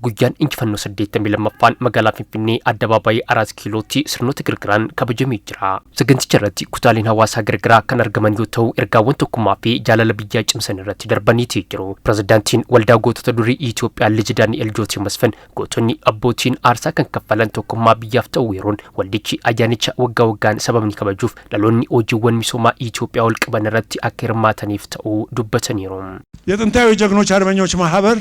Guyyaan injifannoo 82ffaan magaalaa Finfinnee addabaabaayii Araat Kiilootti sirnoota gargaraan kabajamee jira. Saganticha irratti kutaaleen hawaasaa gargaraa kan argaman yoo ta'u, ergaawwan tokkummaa fi jaalala biyyaa cimsan irratti darbaniitii jiru. Pirezidaantiin Waldaa Gootota Durii Itoophiyaa Liji Daani'el Jootii Masfin gootonni abbootiin aarsaa kan kaffalan tokkummaa biyyaaf ta'u yeroon waldichi ayyaanicha waggaa waggaan sababni kabajuuf dhaloonni hojiiwwan misoomaa Itoophiyaa ol qaban irratti akka hirmaataniif ta'uu dubbataniiru. የጥንታዊ ጀግኖች አርበኞች ማህበር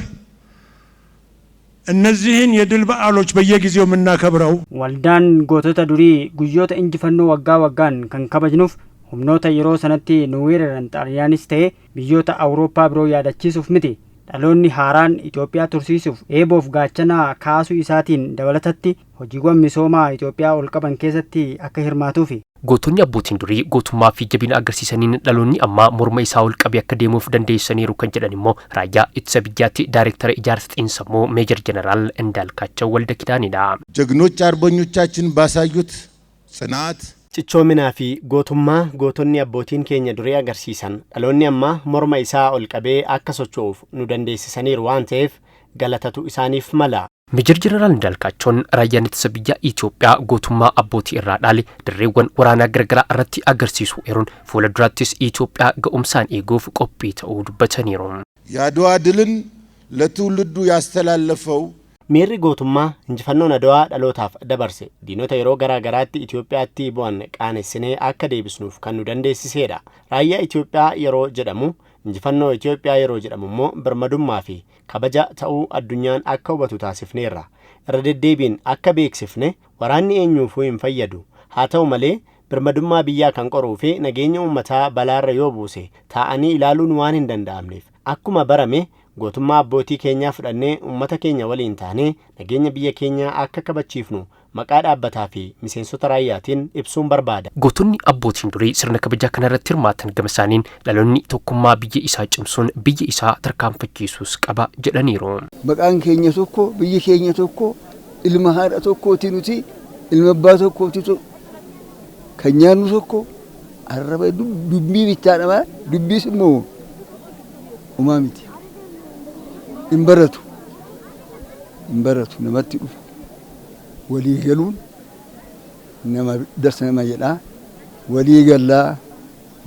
እነዚህን የድል በዓሎች በየጊዜው የምናከብረው Waldaan Gootota Durii guyyoota injifannoo waggaa waggaan kan kabajnuuf humnoota yeroo sanatti nu weeraran Xaaliyaanis ta'e biyyoota Awurooppaa biroo yaadachiisuuf miti. Dhaloonni haaraan Itoophiyaa tursiisuuf eeboof gaachana kaasuu isaatiin dabalatatti hojiiwwan misoomaa Itoophiyaa ol qaban keessatti akka hirmaatuufi. Gootonni abbootiin durii gootummaa fi jabina agarsiisaniin dhaloonni ammaa morma isaa ol qabee akka deemuuf dandeessaniiru kan jedhan immoo Raayyaa Ittisa Biyyaatti Daayirektara Ijaarsa Xiinsammuu Meejar Jeneraal Indaalkaachoo Walda Kidaanidha. ጀግኖች አርበኞቻችን ባሳዩት ጽናት Cichoominaa fi gootummaa gootonni abbootiin keenya durii agarsiisan dhaloonni ammaa morma isaa ol qabee akka socho'uuf nu dandeessisaniiru waan ta'eef galatatu isaaniif mala. Meejar Jeneraal Indaalkaachoon raayyaan ittisa biyyaa Itoophiyaa gootummaa abbootii irraa dhaale dirreewwan waraanaa garagaraa irratti agarsiisu eeruun fuula duraattis Itoophiyaa ga'umsaan eeguuf qophii ta'uu dubbataniiru. የአድዋ ድልን ለትውልዱ ያስተላለፈው Miirri gootummaa injifannoon Adawaa dhalootaaf dabarse diinota yeroo garaa garaatti Itoophiyaatti bu'an qaanessinee akka deebisnuuf kan nu dandeessiseedha. Raayyaa Itoophiyaa yeroo jedhamu, injifannoo Itoophiyaa yeroo jedhamu immoo birmadummaa fi kabaja ta'uu addunyaan akka hubatu taasifneerra. Irra deddeebiin akka beeksifne waraanni eenyuufuu hin fayyadu. Haa ta'u malee, birmadummaa biyyaa kan qoruu fi nageenya uummataa balaarra yoo buuse taa'anii ilaaluun waan hin danda'amneef, akkuma barame gootummaa abbootii keenyaa fudhannee uummata keenya waliin taanee nageenya biyya keenyaa akka kabachiifnu maqaa dhaabbataa fi miseensota raayyaatiin ibsuun barbaada. Gootonni abbootiin durii sirna kabajaa kanarratti hirmaatan gama isaaniin dhaloonni tokkummaa biyya isaa cimsuun biyya isaa tarkaanfachiisuus qaba jedhaniiru. Maqaan keenya tokko, biyyi keenya tokko, ilma haadha tokkooti nuti, ilma abbaa tokkooti, kan nyaannu tokko, arraba dubbii bichaadha malee dubbiis immoo homaa miti. Hin baratu. Hin baratu, namatti dhufu. Walii galuun nama darsa nama jedhaa. Walii gallaa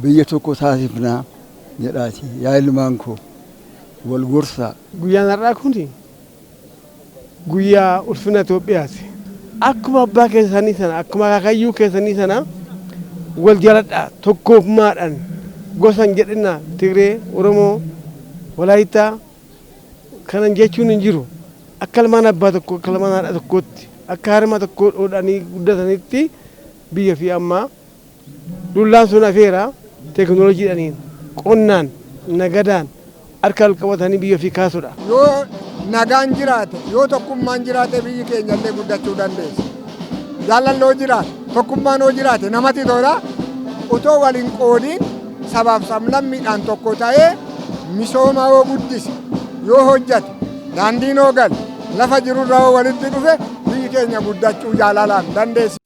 biyya tokko taasifnaa jedhaati. Yaa ilmaan koo, wal gorsaa. Guyyaan har'aa kun guyyaa ulfina Itoophiyaati. Akkuma abbaa keessanii sana, akkuma akaakayyuu keessanii sana wal jaladhaa, tokkummaadhaan gosan jedhina, Tigree, Oromoo, Walaayittaa kanan jechuun hin jiru. Akka ilmaan abbaa tokko, akka ilmaan haadha tokkootti, akka harma tokko dhodhanii guddatanitti biyya fi ammaa lullaan sun hafeera, teekinooloojiidhaaniin, qonnaan, nagadaan harka wal qabatanii biyya ofii kaasudha. Yoo nagaan jiraate, yoo tokkummaan jiraate, biyyi keenya illee guddachuu dandeessi. Jaalalli yoo jiraate, tokkummaan yoo jiraate namatti tola. Utoo waliin qoodiin sabaaf sablammiidhaan tokko ta'ee misooma yoo guddise, yoo hojjate, daandiin yoo gale, lafa jirurra yoo walitti dhufe, biyyi keenya guddachuu jaalalaan dandeessi.